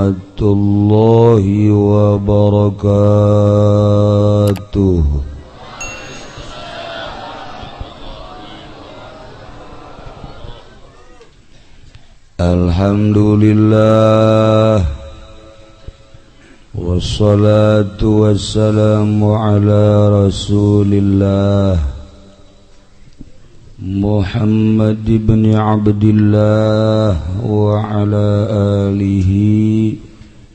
warahmatullahi wabarakatuh. Alhamdulillah, wassalatu wassalamu ala rasulillah Muhammad ibn Abdillah wa ala alihi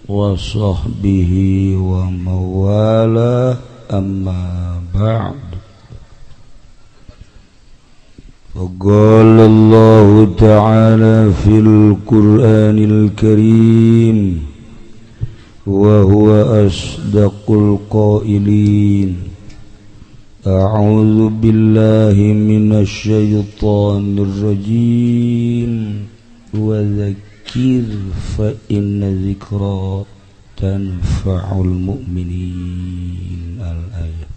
wa sahbihi wa mawala, amma ba'd. Qala Allah ta'ala fil Qur'anil Karim wa huwa asdaqul qailin. A'udzu billahi minasy syaithanir rajim. Wa dzakkir fa inna dzikra tanfa'ul mu'minin. Al-ayat.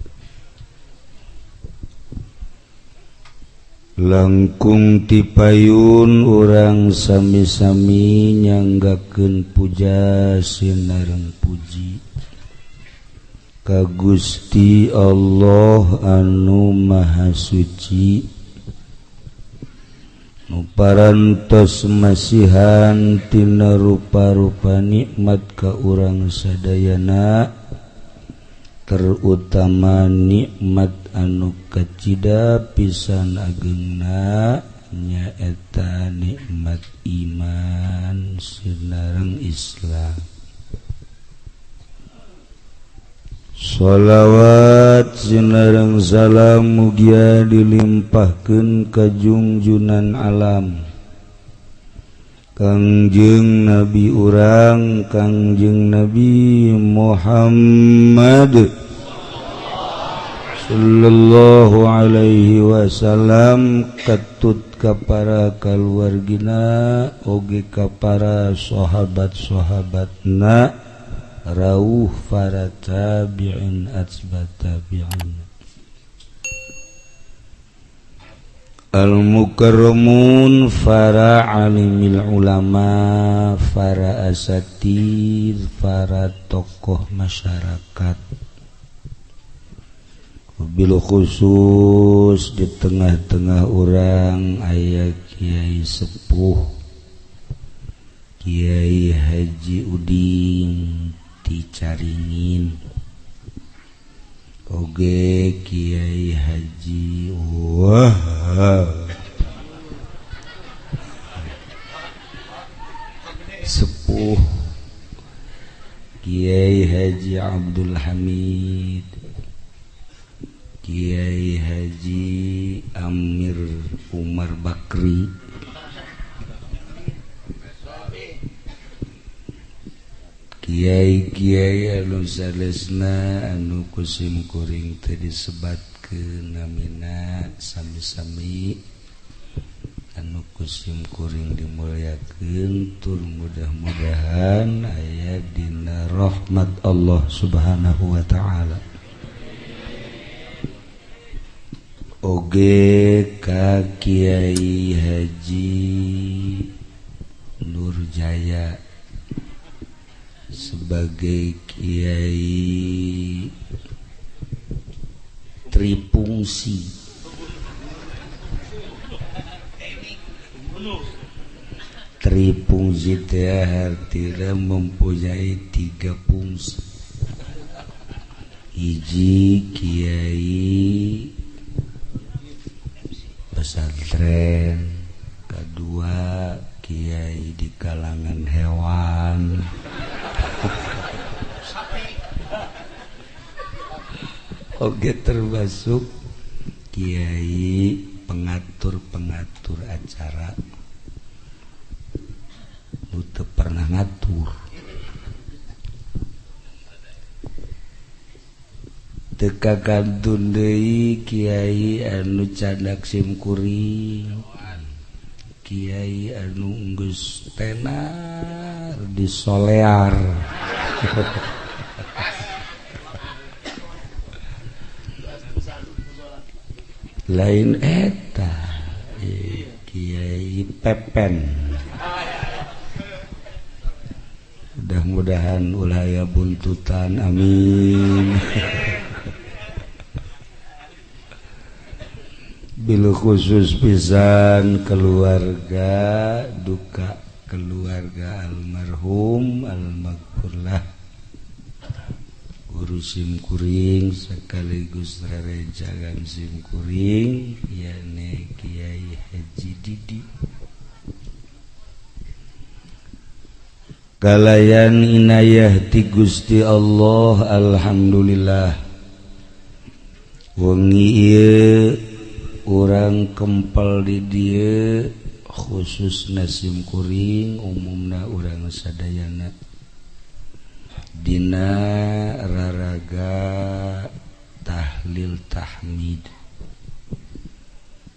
Langkung tipayun urang sami-sami nyanggakeun puja sinareng puji ka Gusti Allah anu Maha Suci, nu parantos masihan tina rupa-rupa nikmat ka urang sadayana, terutama nikmat anu kacida pisan agengna nyaeta nikmat iman sinareng Islam. Sholawat sinareng salam mugia dilimpahkeun ka junjunan alam Kangjeng Nabi urang Kangjeng Nabi Muhammad sallallahu alaihi wasallam, katut ka para kaluargina oge ka para sahabat-sahabatna, rauh para tabi'in atsba tabi'in. Al-mukarramun, para alimil ulama, para asatid, para tokoh masyarakat, bil khusus di tengah-tengah orang aya Kiai Sepuh, Kiai Haji Udin Ticaringin, oge Kiai Haji Wah Sepuh, Kiai Haji Abdul Hamid, Kiai Haji Amir Umar Bakri, Kiai-kiai anu salesna anu kusim kuring teu disebatkeun namina, sami-sami anu kusim kuring dimuliakeun, tur mudah-mudahan aya dina rahmat Allah Subhanahu wa ta'ala. Oge ka Kiai Haji Nurjaya sebagai kiai tripungsi, tripungsi teh artinya mempunyai tiga fungsi. Hiji kiai pesantren, kedua kiai di kalangan hewan, oke termasuk kiai pengatur-pengatur acara nu teu pernah ngatur. Teu kakantun deui kiai anu candak simkuring, kiai anu geus tenar di solear. Lain eta Kiai Pepen. Udah Mudah-mudahan ulah aya buntutan, amin. Bil khusus pisan keluarga duka keluarga almarhum almaghfurlah guru simkuring sekaligus rerencangan simkuring yakni Kiai Haji Didi. Kalayan inayah ti Gusti Allah, alhamdulillah wengi ieu urang kempel di dieu khususna simkuring umumna urang sadayana dina raraga tahlil tahmid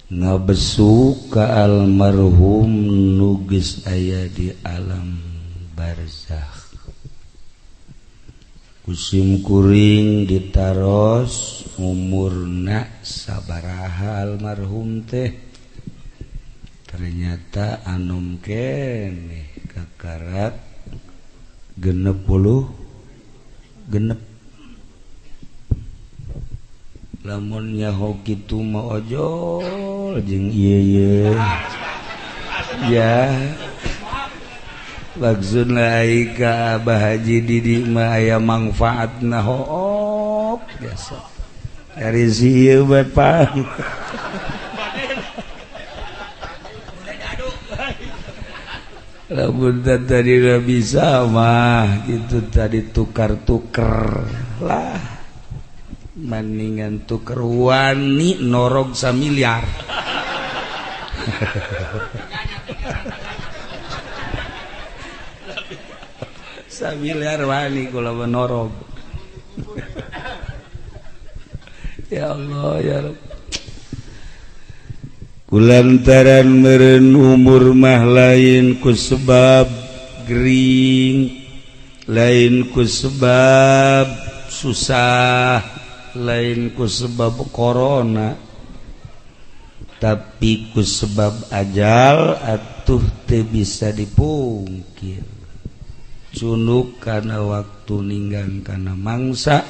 ngabesu ka almarhum nu geus aya di alam barzakh. Kusim kuring ditaros umurna sabaraha almarhum teh, ternyata anom keneh kakarak 66. Lamun nyaho kitu mah ojol jeung ieu ya. Maksudna ai ka Abah Haji Didi mah aya mangfaatna hook biasa. Dari si ieu bae pang. Lamun tadi bisa mah gitu tadi tukar-tuker lah. Maningan tuker wani norog samiliar. Samiliar wani kula menorog. Ya Allah ya Rabb. Kulantaran meureun umur mah lain ku sebab gering, lain ku sebab susah, lain ku sebab corona, tapi ku sebab ajal atuh teu bisa dipungkir. Cunuk kana waktu ninggang kana mangsa,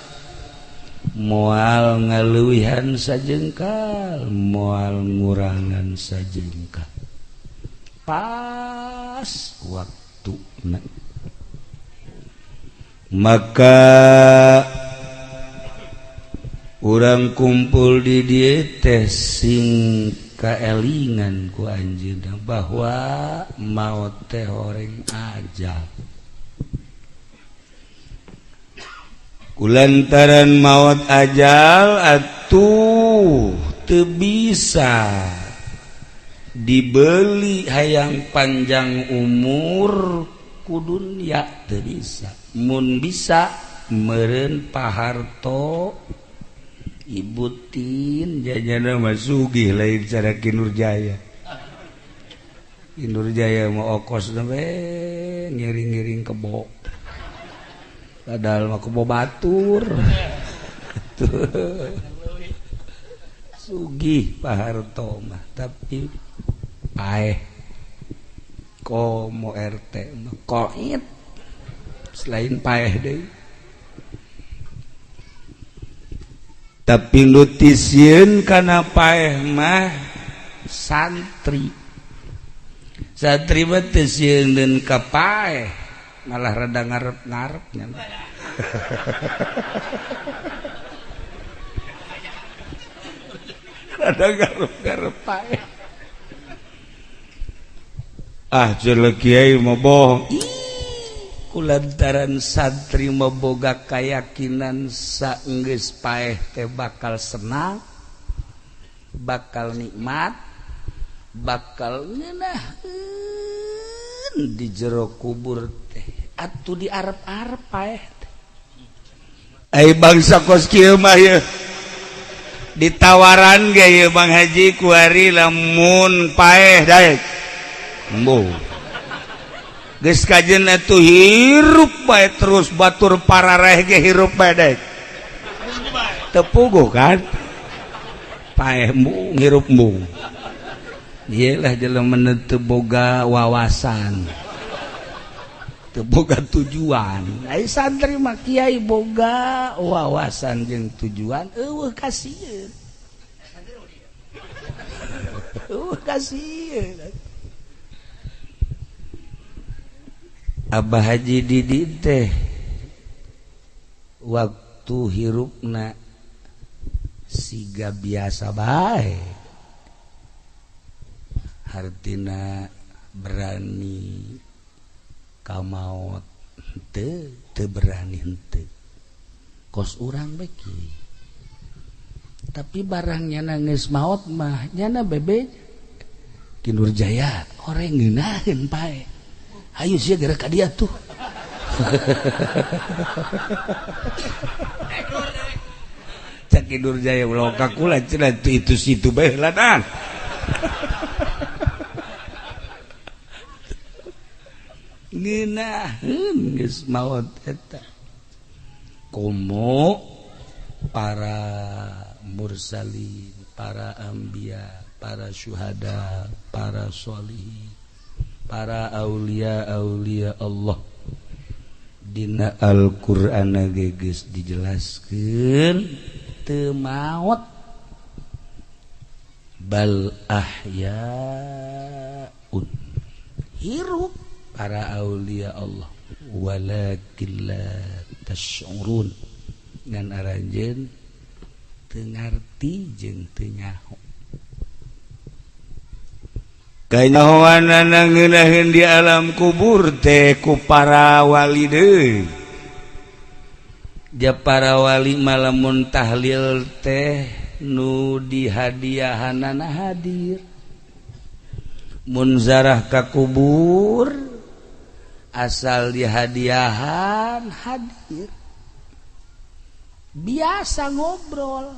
moal ngaleuwihan sajengkal, moal ngurangan sajengkal, pas waktuna. Maka urang kumpul di dieu teh sing kaelingan ku anjeunna bahwa maot teh horeng ajal. Kulantaran maot ajal atuh teu bisa dibeli hayang panjang umur ku dunya teu bisa. Mun bisa meureun Paharto Ibu Tin jajana mah sugih lain cara Ki Nurjaya. Ki Nurjaya mah okos we ngiring-ngiring kebo. Padahal mah kebo batur. Sugih Paharto mah tapi paeh komo RT mah koit selain paeh deui. Tapi nu tisieun kana paeh mah santri. Santri mah teu sieun ka paeh, malah rada ngarep-ngarep nya. Rada ngarep-ngarep paeh. Ah jelek kiai mah bohong. Kulantaran santri mah boga kayakinan saenggeus paeh teh bakal senang, bakal nikmat, bakal ngeunaheun di jero kubur teh. Atuh di arep-arep paeh teh. Ai bangsa kos kieu mah yeuh ditawaran ge yeuh Bang Haji kuari lamun paeh daek. Embuh. Geus kajen atuh hirup bae terus batur parareh ge hirup bae daek. Teu puguh kan? Paeh embung hirup embung. Ieu lah jelema teu boga wawasan. Teu boga tujuan. Ai santri mah kiai boga wawasan jeung tujuan eueuh kasieun. Eueuh kasieun. Abah Haji Didi teh waktu hirupna siga biasa bae. Hartina berani kamaot henteu, teu berani henteu. Kos urang beki. Tapi barang nyana geus maot mah nyana bebe Ki Nurjaya oreng ngeunaheun pae. Ayo sia geura ka dia tuh. Cak Ki Nurjaya ulah ka kula cenah itu situ bae heulanan. Ngeunaheun geus maot eta. Komo para mursalin, para anbiya, para syuhada, para sholihin, para aulia-aulia Allah. Dina Al-Qur'an ge geus dijelaskeun teu maot bal ahyaun, hirup para aulia Allah, walakin la tash'urun, ngan aranjeun teu ngarti jeung teu nyaho. Kanyahoanana ngeunaheun di alam kubur teh ku para wali deui. Ja para wali malamun tahlil teh nu dihadiahanana hadir. Mun zarah ka kubur asal dihadiahan hadir. Biasa ngobrol.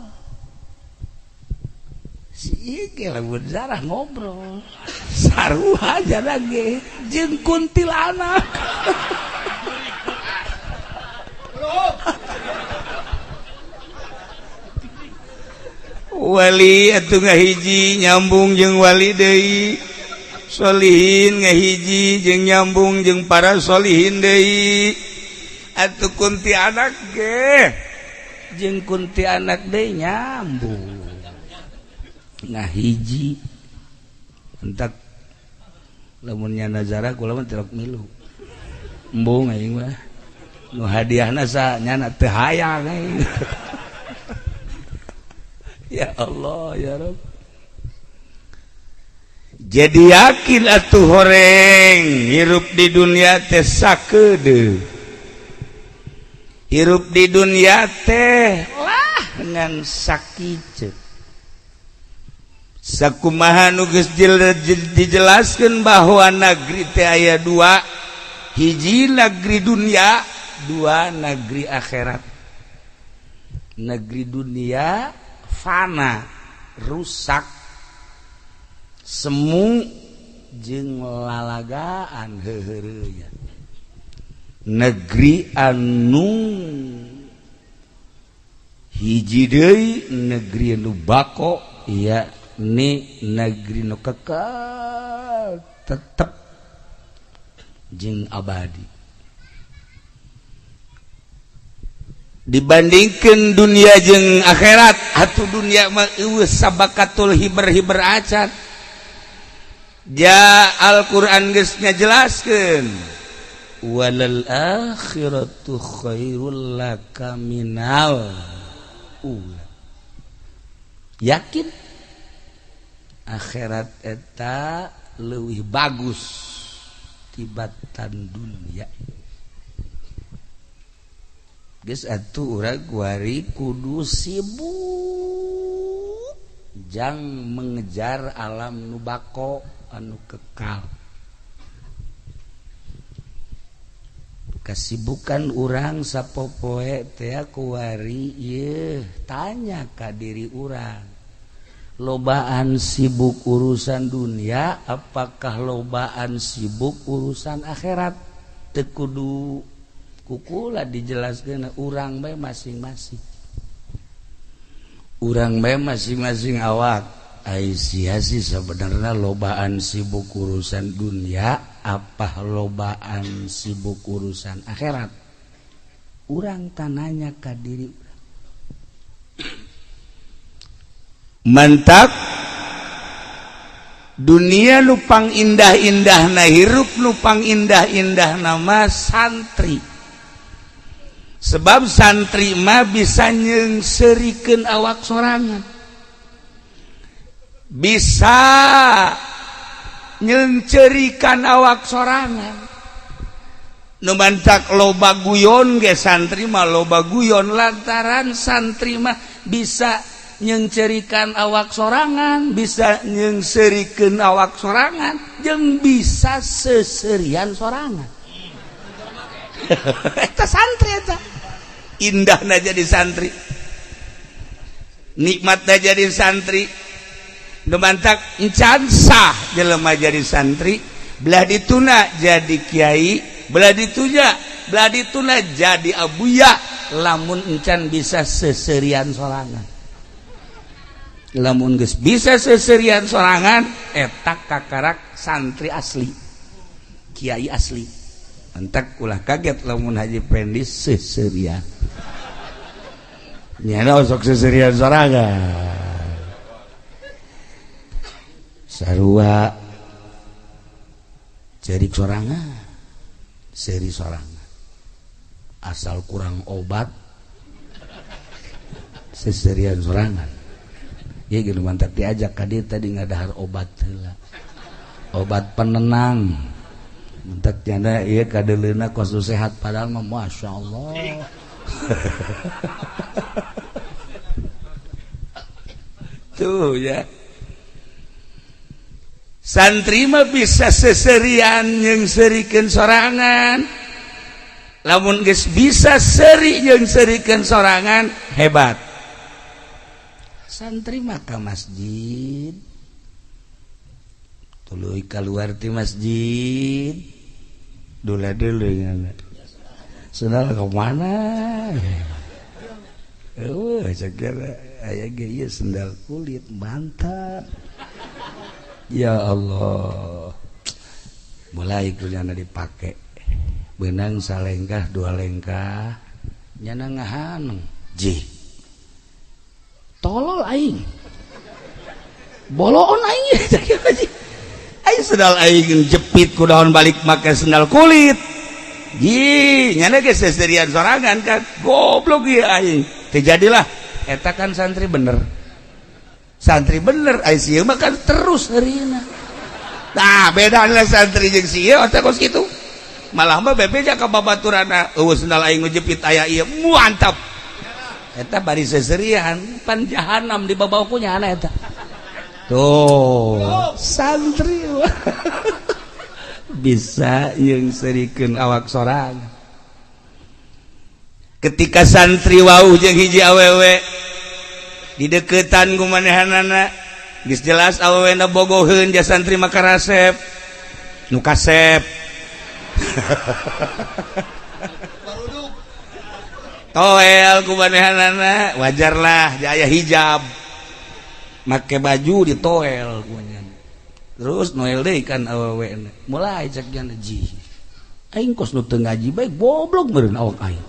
Si Ige lamun zarah ngobrol sarua aja lagi jeung kuntilanak. Wali atuh ngahiji nyambung jeung wali deui, solihin ngahiji jeung nyambung jeung para solihin deui. Atuh kuntilanak ge jeung kuntilanak deui nyambung ngahiji. Entak lamun nya nazara kula mah tilok milu embung aing mah nu hadiahna sa nyana teu hayang aing. Ya Allah ya Rabb. Jadi yakin atuh horeng hirup di dunia teh sakedeung, hirup di dunia teh lah ngan sakieu. Sakumaha nu geus dijelaskeun bahwa negeri teh aya dua, hiji negeri dunia, dua negeri akhirat. Negeri dunia fana, rusak, semu jeung lalagaan heuheureuyna. Negeri anu hiji deui negeri anu bako, ya ni negeri nu kekal tetep jeung abadi. Dibandingkan dunia jeung akhirat, atuh dunia mah eueuh sabakatul hiber-hiber acan. Ja Al-Qur'an geus ngajelaskeun walal akhiratu khairul laka minal ula. Yakin akhirat eta leuwih bagus tibatan dunia. Geus atuh urang kuari kudu sibuk jang mengejar alam nu bako anu kekal. Kasibukan urang sapopoe teh kuari ieu tanya ka diri urang. Lobaan sibuk urusan dunia apakah lobaan sibuk urusan akhirat? Teu kudu kukula dijelaskeun urang bae masing-masing. Urang bae masing-masing awak. Ai sia sih sebenarnya lobaan sibuk urusan dunia Apa lobaan sibuk urusan akhirat? Urang tananya ka diri urang. Mantap dunia lupang indah-indah na hirup lupang indah-indah nama santri. Sebab santri mah bisa nyeungseurikeun awak sorangan, bisa nyeungceurikan awak sorangan. Nu mantak loba guyon ge santri mah loba guyon lantaran santri mah bisa nyeungceurikan awak sorangan, bisa nyeungseurikeun awak sorangan, jeung bisa seserian sorangan. Eta santri eta. Indahna jadi santri. Nikmatna jadi santri. Nu mantak encan sah jelema jadi santri, belah dituna jadi kiai, belah ditunya, belah dituna jadi abuya, lamun encan bisa seserian sorangan. Lamun geus bisa seserian sorangan eta kakarak santri asli, kiai asli. Entak ulah kaget lamun Haji Pendi seserian. Nyana sok seserian sorangan. Sarua cerik sorangan, seri sorangan. Asal kurang obat seserian sorangan. Ya gitu mantap diajak ka dieu tadi ngadahar obat heula. Obat penenang. Mentak janda ieu kadeuleuna kos sehat padahal mah masyaallah. Tuh ya. Santri mah bisa seserian nyeungseurikeun sorangan. Lamun geus bisa seri nyeungseurikeun sorangan hebat. Santri mah ka masjid, tuluy keluar ti masjid, dula dulu nyana. Sendal ke mana? Eueuh cek aya ge ieu sendal kulit mantap. Ya Allah. Mulai ku nyana dipake. Beunang salengkah dua lengkah nyana ngahaneng. Jih. Tolol aing. Boloon aing aing sendal aing jepit ku daun balik make sendal kulit. Ji, nyana ge seserian sorangan kan. Goblok ieu aing. Teu jadilah eta kan santri bener. Santri bener ai sieun mah kan terus heurina. Nah, bedana santri jeung sieun otak kos kitu. Malah mah bebeja ka babaturana eueuh sendal aing ngejepit aya ieu mantap. Eta bari seserian pan jahanam di babau ku nyana eta. Tuh, santri bisa nyeungseurikeun awak sorangan. Ketika santri wauh jeung hiji awewe dideketan ku manehanana, geus jelas awewena bogoheun ja santri mah karasep. Nu kasep. Toel ku manehanana, wajarlah jaya hijab. Make baju ditoel ku manehana. Terus noel deui kan awewe mulai cek jana ji. Aing kos nu teu ngaji bae goblok meureun awak aing.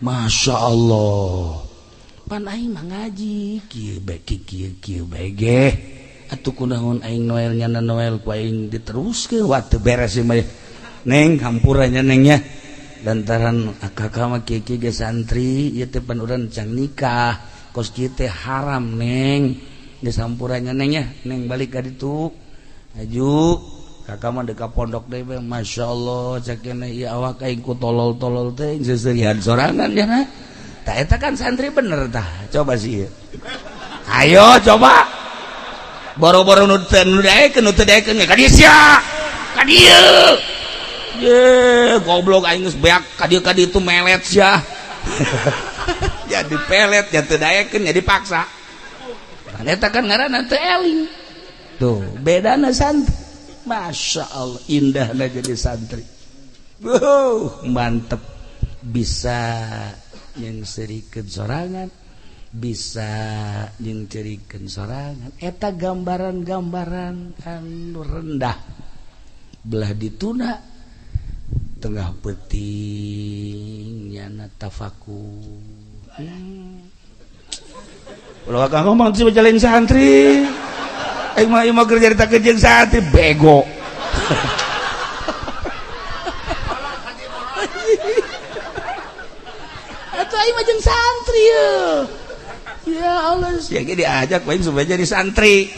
Masya Allah. Pan aing mah ngaji kieu bae kieu kieu bae ge. Atuh kunaon aing noel nyana noel ku aing diteruskeun wah teu beres ieu mah. Neng hampura nya neng nya. Lantaran akak mah kieu kieu ge santri ieu teh pan urang can nikah. Kos kieu teh haram neng. Geus hampura nya neng nya, neng balik ka ditu. Aju kakak mah deka pondok deui bae Masya Allah cek keneh ieu awak aing ku tolol-tolol teh seserian sorangan nya na. Tah eta kan santri bener tah. Coba sih. Ayo coba. Boro-boro nu teu nu daekeun nu teu daekeun ka dieu sia. Ka dieu. Ye, goblok aing geus beak ka dieu ka ditu melet sia. Jadi pelet ya teu daekeun jadi paksa. Nah, eta kan ngaranna teu eling. Tuh, bedana santri. Masya Allah, indahna jadi santri. Wow, mantep. Bisa nyeungseurikeun sorangan, bisa nyeungceurikeun sorangan. Eta gambaran-gambaran anu rendah. Belah dituna tengah peuting nyana tafakur. Ulah kang ngomong sih jalan santri. Aing mah ieu mah keur carita jeung santri bego. Atuh aing mah jeung santri ye. Ya Allah, sia ge diajak aing supaya jadi santri.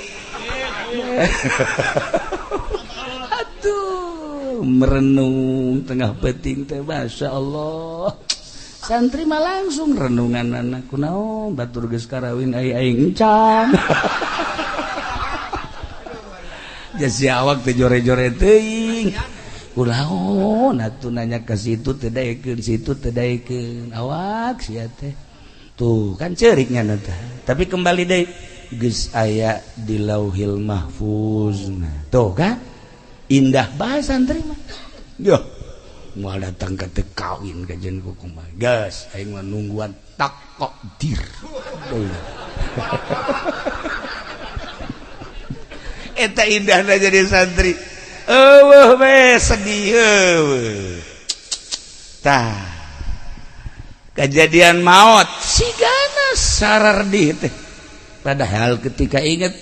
Aduh, merenung tengah peuting teh Masya Allah. Santri mah langsung renungan anak kunaon batur geus karawin ai aing encan. Jasi awak teh jore-jore teuing. Kunaon atuh nanya ka situ teu daekeun, situ teu daekeun. Awak sia teh. Tuh kan ceuriknya teh. Tapi kembali deui geus aya di Lauhil Mahfuz. Nah, tuh kan indah bae santri mah. Yo. Moal datang ka teu kawin ka jeung kumaha. Geus aing mah nungguan takdir. Eta indahna jadi santri. Eueuh we sedih eueuh. Tah. Kejadian maut sigana sarardih teh. Padahal ketika ingat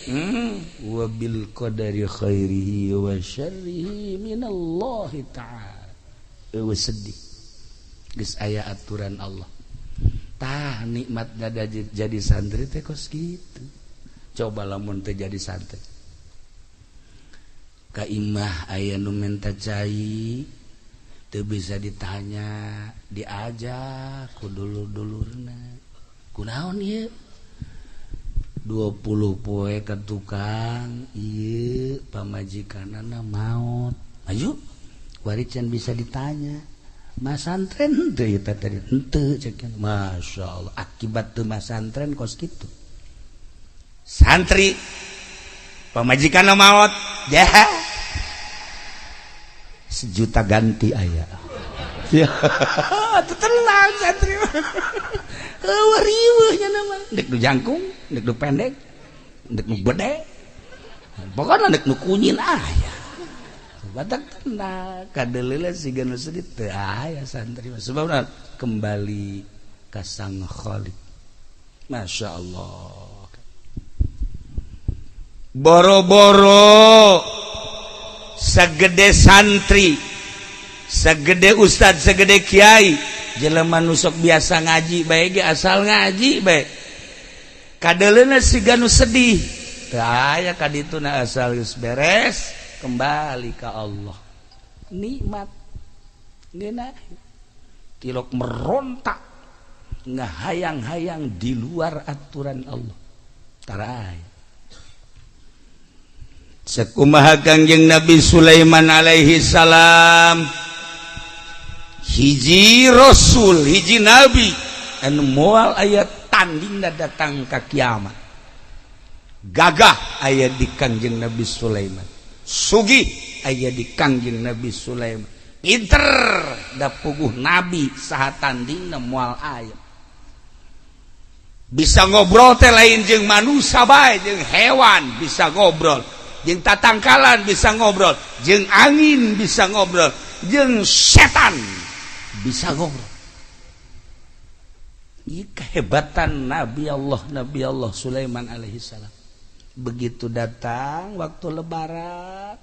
wabil qadari khairihi wa syarrihi minallahi ta'ala. Eueuh sedih. Geus aya aturan Allah. Tah nikmatna jadi santri teh kos kitu. Coba lamun teh jadi santri. Ka imah aya nu menta cai teu bisa ditanya, diajak ku dulur-dulurna. Kunaon ieu? 20 poe ka tukang ieu pamajikanana maot. Ayo wari can bisa ditanya. Masantren henteu ieu teh tadi henteu cek. Masya Allah, akibat teu masantren kos kitu. Santri pamajikanna maot, jah. Sejuta ganti aya. Ya, tenang santri mah. Eueuh riweuh nya mah. Dek nu jangkung, dek nu pendek, dek nu gede. Pokona dek nu kunyin aya. Batak tenang, kadeuleula siga nu sedih teu aya santri mah. Sebabna kembali ka Sang Khalik. Masya Allah. Boro-boro segede santri, segede ustad, segede kiai, jelema nu sok biasa ngaji bae ge asal ngaji bae. Kadeuleuna siga nu sedih. Teu aya ka dituna asal geus beres kembali ka Allah. Nikmat ngeunah. Tilok merontak ngahayang-hayang di luar aturan Allah. Tara aya. Sekumaha Kangjeng Nabi Sulaiman alaihi salam, hiji rasul, hiji nabi anu moal aya tandingna datang ka kiamat. Gagah aya di Kangjeng Nabi Sulaiman, sugih aya di Kangjeng Nabi Sulaiman, pinter da puguh nabi saha tandingna moal aya. Bisa ngobrol teh lain jeung manusia bae, jeung hewan bisa ngobrol, jeung tatangkalan bisa ngobrol, jeung angin bisa ngobrol, jeung setan bisa ngobrol. Ini kehebatan Nabi Allah Sulaiman alaihi salam. Begitu datang waktu lebaran,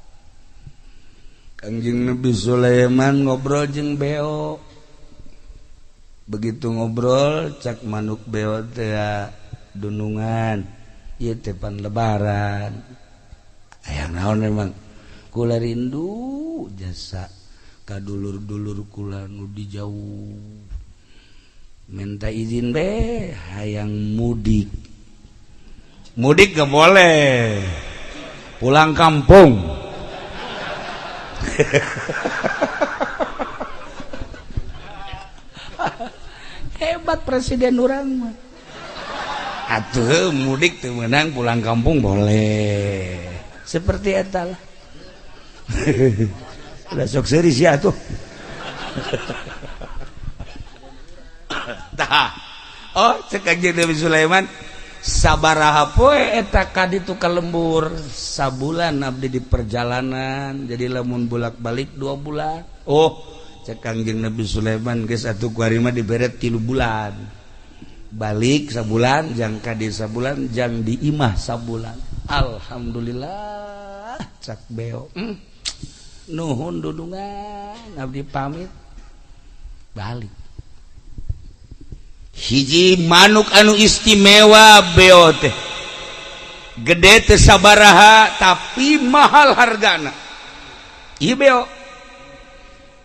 Kangjeng Nabi Sulaiman ngobrol jeung beo. Begitu ngobrol cak manuk beo teh dunungan, ieu teh pan lebaran. Hayang naon memang kula rindu jasa ka dulur-dulur kula nu di jauh. Minta izin be hayang mudik. Mudik gak boleh, pulang kampung. Hebat presiden urang mah. Atuh mudik teu meunang, pulang kampung boleh. Seperti eta lah. Udah sok seuri sia atuh. Tah. Oh, cek Kangjeng Nabi Sulaiman, Sabaraha poe eta ka ditu ka lembur? Sabulan abdi di perjalanan, jadi lamun bolak-balik 2 bulan. Oh, cek Kangjeng Nabi Sulaiman, geus atuh kuari mah dibere 3 bulan, balik sabulan, jang ka di sabulan, jang di imah sabulan. Alhamdulillah, cak beo. Nuhun dudungan, abdi pamit balik. Hiji manuk anu istimewa beo teh, gede teh sabaraha tapi mahal hargana. Ieu beo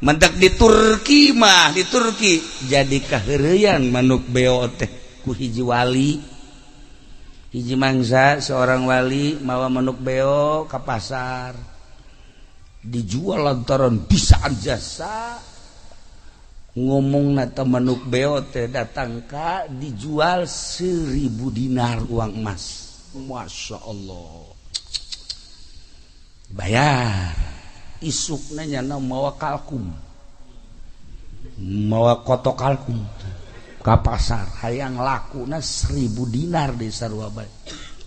mentak di Turki mah, di Turki jadi kaheureuyan manuk beo teh ku hiji wali. Hiji mangsa seorang wali mawa manuk beo ke pasar, dijual lantaran bisaan jasa ngomong nata manuk beo teh datang ka dijual 1000 dinar uang emas. Masya Allah, bayar. Isuk nanya mawa kalkum, mawa kotok kalkum ka pasar, hayang laku na 1000 dinar di sarua bae.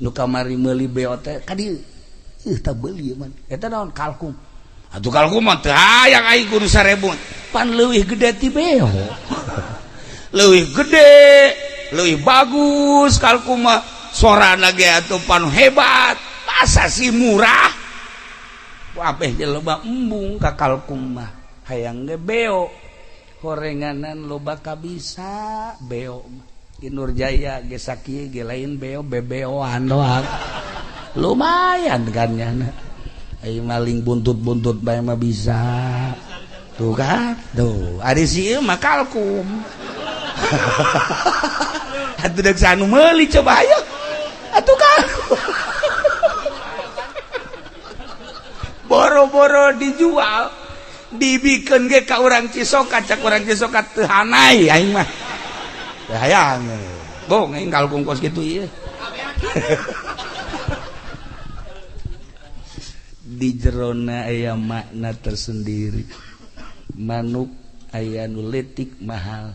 Nu kamari meuli beo teh ka dieu, ih, tak beuli man eta. Naon? Kalkum atuh, kalkum mah teu hayang aing, kudu 1000. Pan leuwih gede ti beo, leuwih gede, leuwih bagus kalkum mah, sorana ge atuh pan hebat, masa sih murah? Kabeh jelema embung ka kalkum mah, hayang ge beo. Horenganan loba kabisa beo mah. Di Nurjaya ge sakieu ge lain beo, bebeoan doang lumayan kan nyana. Ai maling buntut-buntut bae mah bisa tuh kan. Tuh ari si ieu mah kalkum atuh, deuk anu meuli coba, ayo atuh kalkum. Boro-boro dijual, dibikin ge ka urang Cisoka, cak urang Cisoka teu hanai, aing mah teu hayang. Bong aing kalkum kos kitu ieu. Di jerona aya makna tersendiri. Manuk aya nu letik mahal,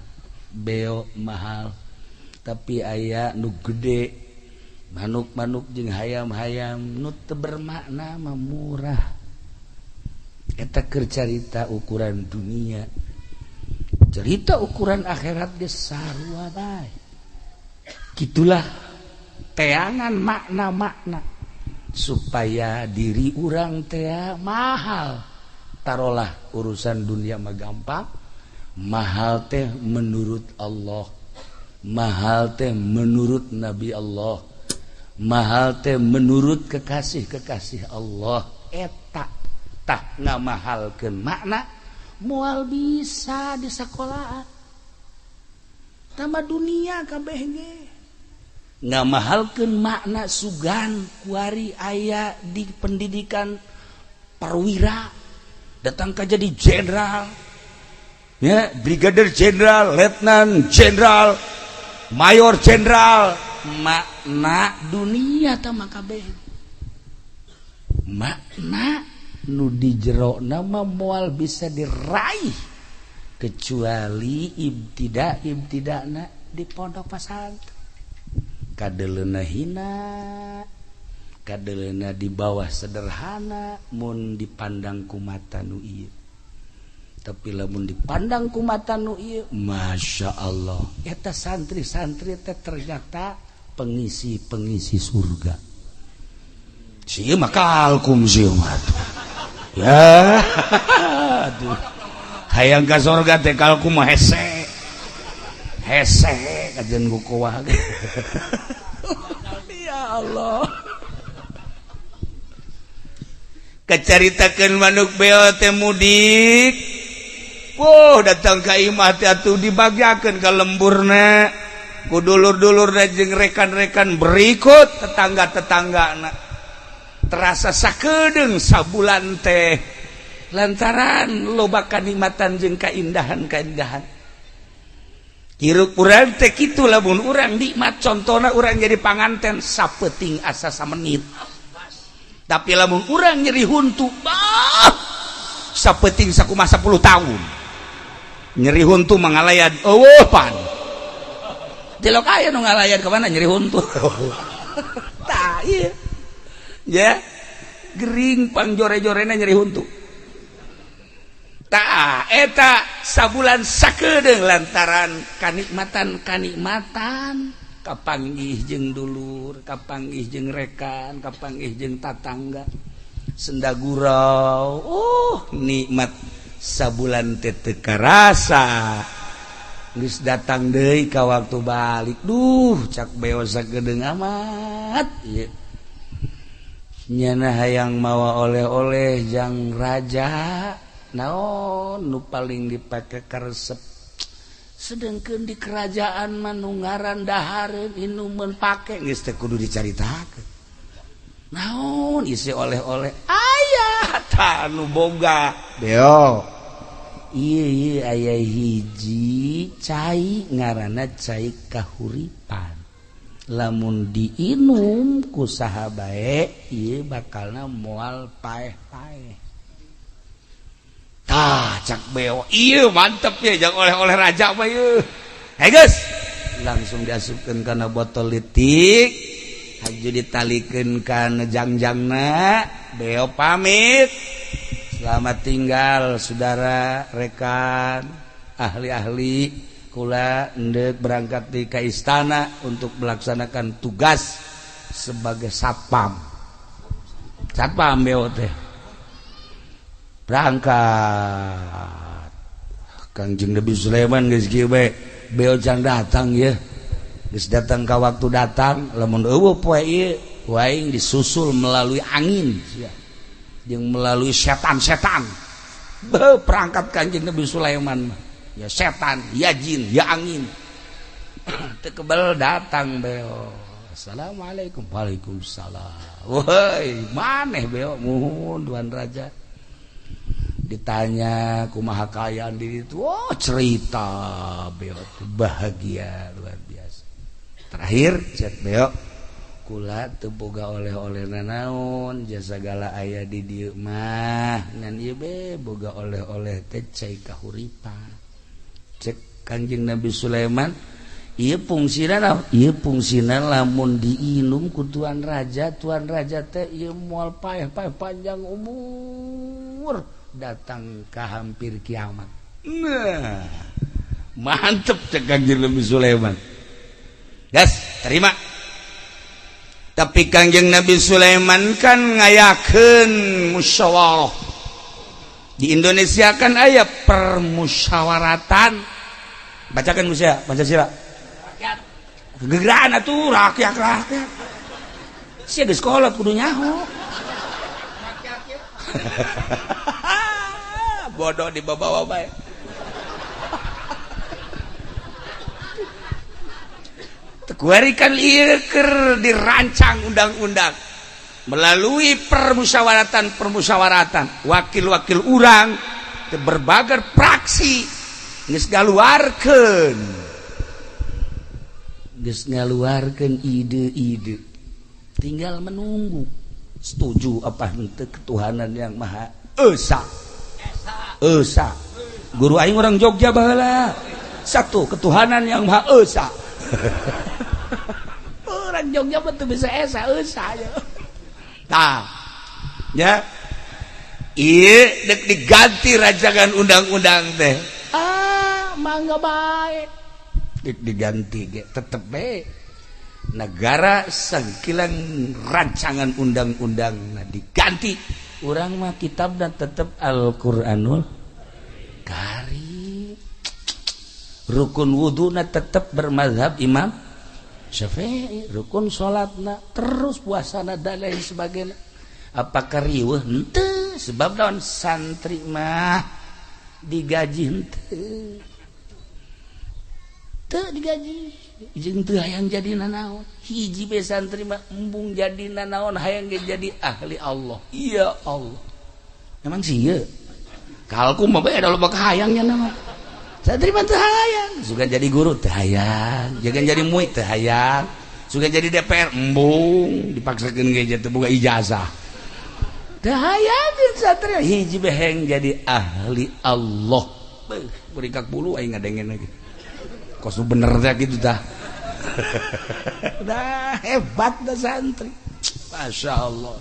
beo mahal, tapi aya nu gede, manuk-manuk jeung hayam-hayam nu teu bermakna mah murah. Eta keur carita ukuran dunia. Cerita ukuran akhirat ge sarua bae. Gitulah teangan makna-makna supaya diri urang teh mahal. Tarolah urusan dunia mah gampang, mahal teh menurut Allah, mahal teh menurut Nabi Allah, mahal teh menurut kekasih-kekasih Allah. Eta tah ngamahalkeun makna moal bisa di sekolahan. Tama dunia kabeh ge ngamahalkeun makna. Sugan kuari aya di pendidikan perwira, datang ka jadi jenderal ya, brigadir jenderal, letnan jenderal, mayor jenderal. Makna dunia tama kabeh, makna nu di jero nama moal bisa diraih kecuali ibtida ibtidana di pondok pesantren. Kadeleuna hina, kadeleuna di bawah, sederhana mun dipandang ku mata nu ieu, tapi lamun dipandang ku mata nu ieu, Masya Allah, eta santri-santri teh ternyata pengisi-pengisi surga. Sih mah kalkum sih mah ya. Aduh, hayang ka surga teh kalkum mah hese hese kajen kukuah. Ya Allah, kecaritakeun manuk beo teh mudik. Wow, datang ka imah teh atuh dibagiakeun ka lemburna ku dulur-dulurna jeung rekan-rekan berikut tetangga-tetanggana. Terasa sakedeung sabulan teh lantaran loba kanikmatan jeung kaindahan-kaindahan. Hirup urang teh kitu lamun urang nikmat. Contohna urang jadi panganten sapeting asa samenit, tapi lamun urang nyeri huntu, bah, sapeting sakumaha 10 tahun. Nyeri huntu mangalayan eueuh pan. Tilok aya nu ngalayan ka mana nyeri huntu. Tah ieu. Ya. Gering pangjore-jorena nyeri huntu. Tah eta sabulan sakedeung lantaran kanikmatan-kanikmatan kapanggih jeung dulur, kapanggih jeung rekan, kapanggih jeung tatangga. Senda gurau, nikmat sabulan teh teu karasa. Geus datang deui ka waktu balik. Duh, cak beo sakedeung amat ieu. Nyana hayang mawa oleh-oleh jang raja. Naon nu paling dipake karesep. Sedengkeun di kerajaan mah nu ngaran dahareun inumeun pake geus teh kudu dicaritakeun. Naon isi oleh-oleh aya tah nu boga. Beo. Ieu aya hiji cai ngaranna cai kahuripan. Lamun diinum ku saha bae ieu bakalna moal paeh-paeh. Tah cak beo ieu mantep ya jang oleh-oleh raja mah ieu. Hey geus, langsung diasupkeun kana botol leutik, haju ditalikeun kana jangjangna, beo pamit. Selamat tinggal saudara, rekan, ahli-ahli kula endek berangkat di ke istana untuk melaksanakan tugas sebagai satpam. Satpam beo teh. Berangkat. Kangjeng Nabi Sulaiman geus kieu bae, beo can datang ya. Geus datang ka waktu datang, lamun eueuh poe ieu, waing disusul melalui angin sia. Jeung melalui setan-setan. Beuh perangkat Kangjeng Nabi Sulaiman mah. Ya setan, ya jin, ya angin. Teu kebel datang beo. Assalamualaikum. Waalaikumsalam. Woi, maneh beo muhun tuan raja. Ditanya kumaha kaayaan di ditu. Oh, cerita beo bahagia luar biasa. Terakhir cek beo kula teu boga oleh-oleh nanaon jasa segala aya di dieu mah ngan ieu be boga oleh-oleh teh cai kahuripan. Cek Kangjeng Nabi Sulaiman ieu fungsina naon? Ieu fungsina lamun diinum ku tuan raja teh ieu moal paeh-paeh panjang umur datang ka hampir kiamat. Nah, mantep cek Kangjeng Nabi Sulaiman. Gas, terima. Tapi Kangjeng Nabi Sulaiman kan ngayakeun musyawarah. Di Indonesia kan aya permusyawaratan. Bacakan Musa, Pancasila. Rakyat. Gegeraan atuh rakyat rakyat. Sia geus kolot kudu nyaho. Rakyat. Bodoh dibawa-bawa bae. Kuari kan ieu keur dirancang undang-undang melalui permusyawaratan-permusyawaratan wakil-wakil urang berbagai praksi geus ngaluarkeun ide-ide tinggal menunggu setuju apa henteu ketuhanan yang Maha Esa. Esa. Guru aing orang Jogja baheula. Satu ketuhanan yang Maha Esa. Orang Jogja mah teu bisa esa esa. Tah. Ya. Ieu deuk diganti rancangan undang-undang teh. Ah, mangga bae. Deuk diganti ge tetep bae. Negara sangkilang rancangan undang-undang nah diganti. Urang mah kitabna tetep Al-Qur'anul Karim. Rukun wuduna tetap bermazhab Imam Syafi'i, rukun salatna terus puasana dan lain sebagainya. Apakah riweuh? Henteu, sebab lawan santri mah digaji henteu. Teu digaji, jeung teu hayang jadi nanaon. Hiji be santri mah embung jadi nanaon hayang ge jadi ahli Allah. Ya Allah. Emang sih ieu. Kalku mah beda loba kahayangnya nama. Santri mah teu hayang, suka jadi guru teu hayang, jangan jadi muid teu hayang, suka jadi DPR embung dipaksakeun ge teu boga ijazah. Teu hayang santri hiji beheng jadi ahli Allah. Beuh, berikak bulu aing ngadengen lagi. Kos nu bener teh kitu tah. Dah hebat dah santri. Masya Allah.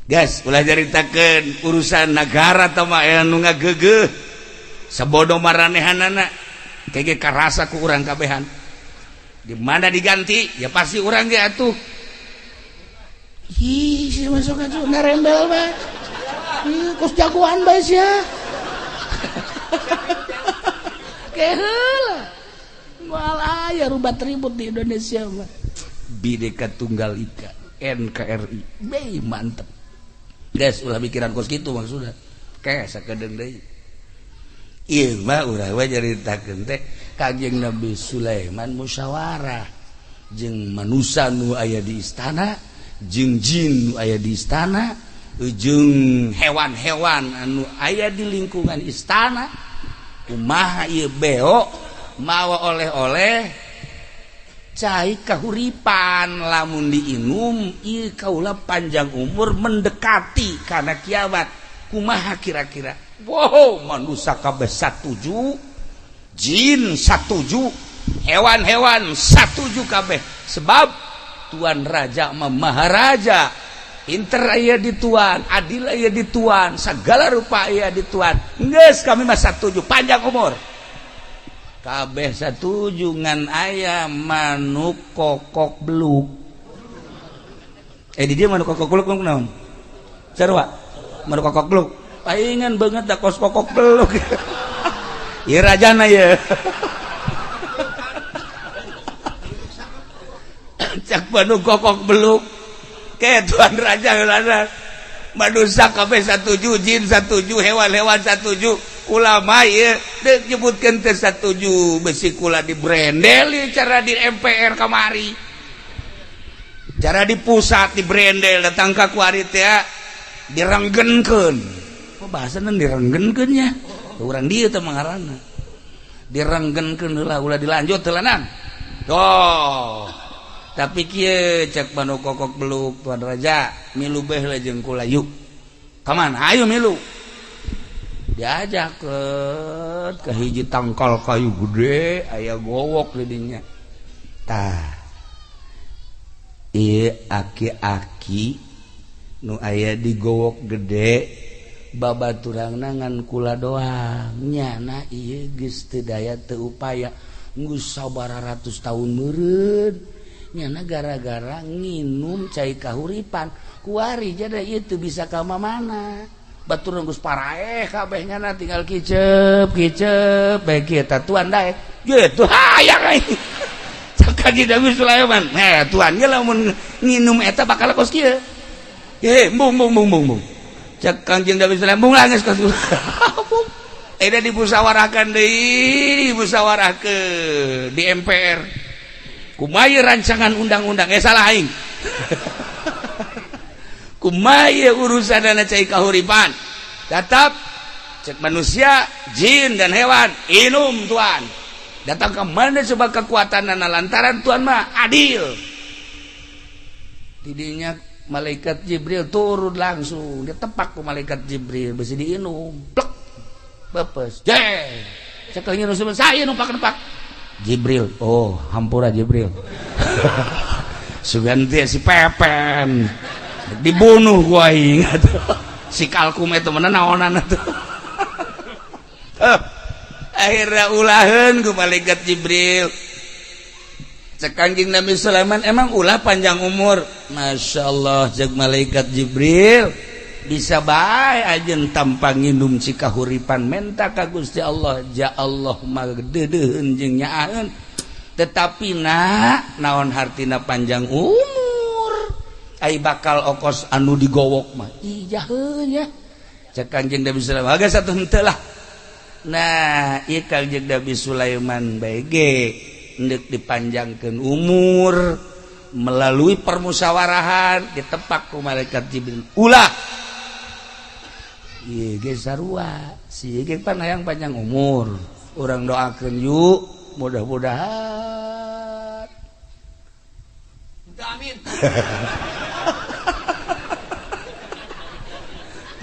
Guys, ulah caritakeun urusan negara tah mah aya nu ngagegeuh. Sabodo maranehanana kege karasa ku urang kabehan. Di mana diganti ya pasti urang ge atuh. Ih, si masuk atuh narembel bae. Ih, kos jagoan bae sia. Keheula. Moal aya rubat ribut di Indonesia mah. Bhinneka Tunggal Ika, NKRI. Be mantep. Guys, ulah mikiran kos kitu maksudna. Ke sakedeung deui. Ieu mah urang we nyaritakeun teh Kangjeng Nabi Sulaiman musyawarah jeung manusa nu aya di istana, jeung jin nu aya di istana, jeung hewan-hewan anu aya di lingkungan istana. Kumaha ieu beo mawa oleh-oleh cai kahuripan lamun diinum ieu kaula panjang umur mendekati kana kiamat. Kumaha kira-kira? Wow, manusia kabeh satuju, jin satuju, hewan-hewan satuju kabeh. Sebab tuan raja mah maharaja, pinter aya di tuan, adil aya di tuan, segala rupa aya di tuan. Geus kami mah satuju panjang umur. Kabeh satuju ngan aya manuk kokok beluk. Di dia manuk kokok beluk naon? Sarua? Manuk kokok beluk. Palingan banget dah kos kokok beluk. Ieu rajana ye. Cak manuk kokok beluk. Ke tuan raja heulana. Manusia kabeh satuju, jin satuju, hewan-hewan satuju, ulama ieu deuk nyebutkeun teh satuju, besi kula dibrendel ieu cara di MPR kamari. Cara di pusat dibrendel datang ka kuari teh direnggenkeun. Kok bahasana direnggenkeun nya? Urang dieu teh mangaranna. Direnggenkeun heula ulah dilanjut heula. Oh. Tapi kieu cek manuk kokok beluk tuan raja milu beh lah jeung kula yuk. Ka mana? Ayo milu. Diajak ke hiji tangkal kayu gede aya gowok di dinya. Tah. Ieu aki-aki nu aya di gowok gede babaturangna ngan kula doang. Nyana ieu geus teu daya teu upaya geus sabaraha ratus tahun meureun. Nyana gara-gara nginum cai kahuripan kuari jadi itu bisa ka mana batur geus paraeh kabeh nyana tinggal kicep kicep bae kieu tah tuan daek gitu hayang aing cak Kanjeng Nabi Sulaiman heh tuan ge lamun nginum eta bakal kos kieu ye bung bung bung bung bung cak Kanjeng Nabi Sulaiman bung lah geus kos eta dimusyawarahkan deui dimusyawarahkeun di MPR kumaha rancangan undang-undang salah aing kumaha urusan cai kahuripan tetap cek manusia jin dan hewan inum tuan datang ke mana coba kekuatan lantaran tuan mah adil tidinya malaikat Jibril turun langsung dia tepak ku malaikat Jibril besi diinum plek bepes jeh cek nginum saya numpak-numpak Jibril, oh hampura Jibril. Sugan teh si Pepen dibunuh gua ingat. Si kalkum itu mana naonan atuh. Akhirnya ulaheun ku malaikat Jibril. Cek Kanjeng Nabi Sulaiman emang ulah panjang umur. Masya Allah cek malaikat Jibril. Bisa bae ajeun tanpa nginum cikahuripan menta ka Gusti Allah ja Allah mah deudeuheun jeung nyaaheun tetapi nak naon hartina panjang umur ai bakal okos anu digowok mah ijaheun nya cek Kanjeng Nabi Sulaiman agak satu henteu lah. Nah ieu Kanjeng Nabi Sulaiman bae ge endek dipanjangkeun umur melalui permusyawarahan ditepak ku malaikat Jibril ulah ieu ge sarua si ge pan hayang panjang umur urang doakeun yuk mudah-mudahan amin.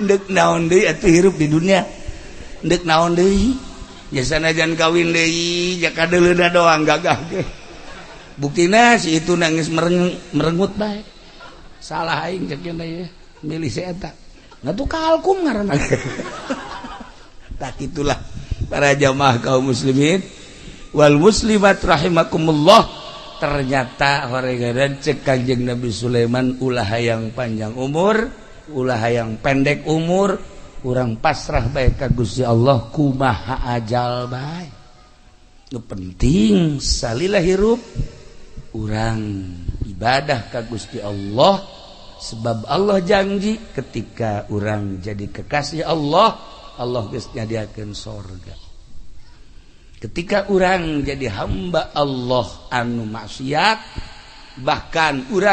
Ndek naon deui atuh hirup di dunia ndek naon deui ya sanajan kawin deui ja kadeuleuna doang gagah ge Buktina si itu nangis merengut bae. Salah aing, cek ya, milih si eta. Nah, tuh kalkum ngaranna. Tak itulah, para jamaah kaum muslimin wal muslimat rahimakumullah, ternyata horegaran cek Kanjeng Nabi Sulaiman, ulah hayang panjang umur, ulah hayang pendek umur, urang pasrah bae ka Gusti Allah, kumaha ajal bae. Nu penting salila hirup urang ibadah ka Gusti Allah, sebab Allah janji ketika urang jadi kekasih Allah, Allah geus nyadiakeun sorga. Ketika urang jadi hamba Allah anu maksiat, bahkan urang